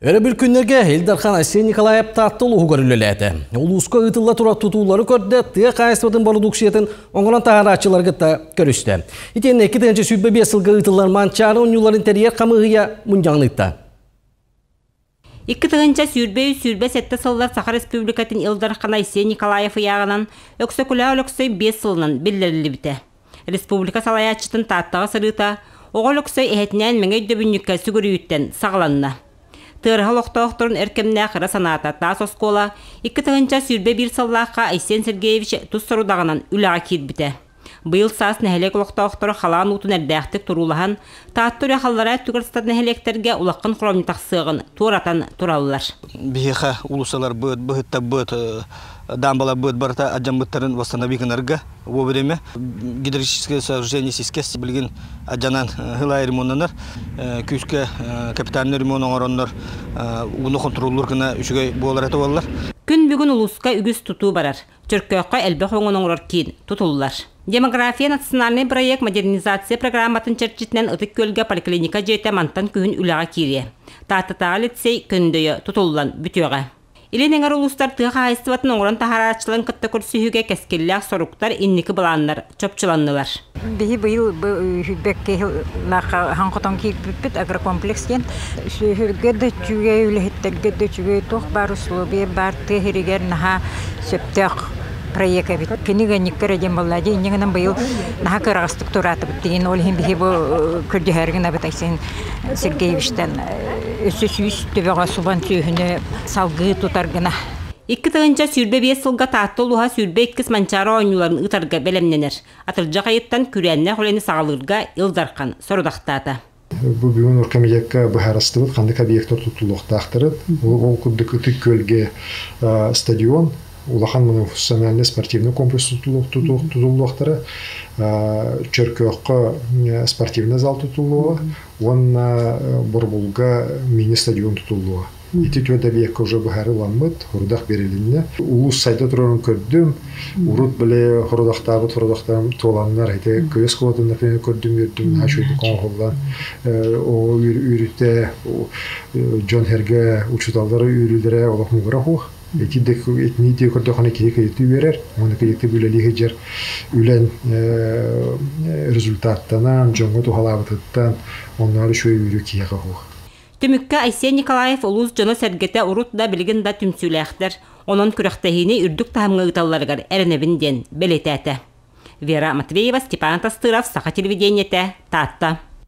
Өрөбүл күннэргэ Ил Дархан Айсен Николаев Таатта улууһугар үлэлээтэ. Улууска ыытылла турар тутуулары көрдө, тыа хаһаайыстыбатын бородууксуйатын оҥорон таһаарааччылары кытта көрүстэ. Итиэннэ 2025 сылга ыытыллар Манчаары оонньууларын тэрийэр хамыыһыйа мунньаҕын ыытта. 2023-27 сыллар Саха Республикатын Ил Дархана Айсен Николаев ыйааҕынан Өксөкүлээх Өлөксөй 5 сылынан биллэриллибитэ. Республика салайааччытын Тааттаҕа сырыыта Оҕо Өлөксөй эһэтинээн Мэҥэ өйдөбүнньүккэ сүгүрүйүүттэн саҕаланна. Тыараһа олохтоохторун эр кэмнээх ыра санаата таас оскуола 2021 сыллаахха Айсен Сергеевич тус сорудаҕынан үлэҕэ киирбитэ. Быйыл саас нэһилиэк олохтоохторо халаан уутун эрдээхтик туруулаһан, Таатта үрэх аллараа өттүгэр сытар нэһилиэктэргэ улахан хоромньу тахсыаҕын туоратан тураллар. Биһиэхэ уулуссаларбыт, быһыттарбыт, дамбаларбыт барыта алдьаммыттарын восстановить гынарга вовремя. Гидрологическое сооружение сискэс билигин алдьанан ылай ремоннанар. Күүскэ капитальный ремонт оҥороннор ууну хонтуруоллуур гына үчүгэй буолар этэ буоллар. Күн бүгүн улууска үгүс тутуу барар. Чөркөөххө элбэх оҥон оҥорор киин тутуллар. Демография национальный проект модернизация программатын чэрчитинэн Ытык Күөлгэ поликлиника дьиэтэ мантан күһүн үлэҕэ киириэ. Тааттатааҕы лицей көндөйө тутуллан бүтүөҕэ. Илин эҥэр улуустар тыа хаһаайыстыбатын оҥорон таһаарааччыларын кытта көрсүһүүгэ кэскиллээх соруктар, инники былааннар чопчуланнылар. Биһи быйыл сүүрбэккэ сыллаахха хаҥхотон киирбиппит агрокомплекс диэн сүөһүргэ да үчүгэй, үлэһиттэргэ да үчүгэй туох баар условия баар тыа сиригэр наһаа сөптөөх проект эбит. Кини ыанньыкка эрэ диэн буолла дии. Инньэ гынан быйыл наһаа кыараҕастык тураатыбыт диэн ол иһин биһи бу көрдөһөөрү гынабыт Айсен Сергеевичтэн өссө 100 төбөҕө субан сүөһүнү салгыы тутар гына. 2025 сылга Таатта улууһа 22 Манчаары оонньууларын ыытарга бэлэмнэнэр. Атырдьах ыйыттан күрээннээх үлэни саҕалыырга Ил Дархан сорудахтаата. Бу бүгүн оркомитекка быһаарыстыбыт ханнык объектар тутуллуохтаахтарын. Ол курдук Ытык Күөлгэ стадион, улахан многофункциональный спортивный комплекс тутуллуохтара, Чөркөөххө спортивный зал тутуллуоҕа уонна Борбулга мини-стадион тутуллуоҕа. Ити түөрт объекка уже быһаарыламмыт, хорудах берилиннэ. Улуус сайда турарын көрдүм. Урут били хорудахтаабыт хорудахтарым туоланнар, ити көйөс куотун например көрдүм үөрдүм, наһаа үчүгэйдик оҥоһуллан, оҕо үөрүүтэ, дьон сэргэ учууталлары үөрүүлэрэ олох муҥура суох. Ити да итини дии көрдөххүнэ киһи кыйыты үөрэр, уонна кыйыты үлэлии сылдьар үлэн результаттанан, дьоҥҥо туһалаабытыттан оннооҕор үчүгэй үөрүү киһиэхэ суох. Түмүккэ Айсен Николаев улуус дьоно-сэргэтэ урут да, билигин да түмсүүлээхтэр, онон күрэхтэһиини үрдүк таһымҥа ыыталларыгар эрэнэбин диэн бэлиэтээтэ. Вера Матвеева, Степан Тастыров, Саха телевидениетэ, Таатта.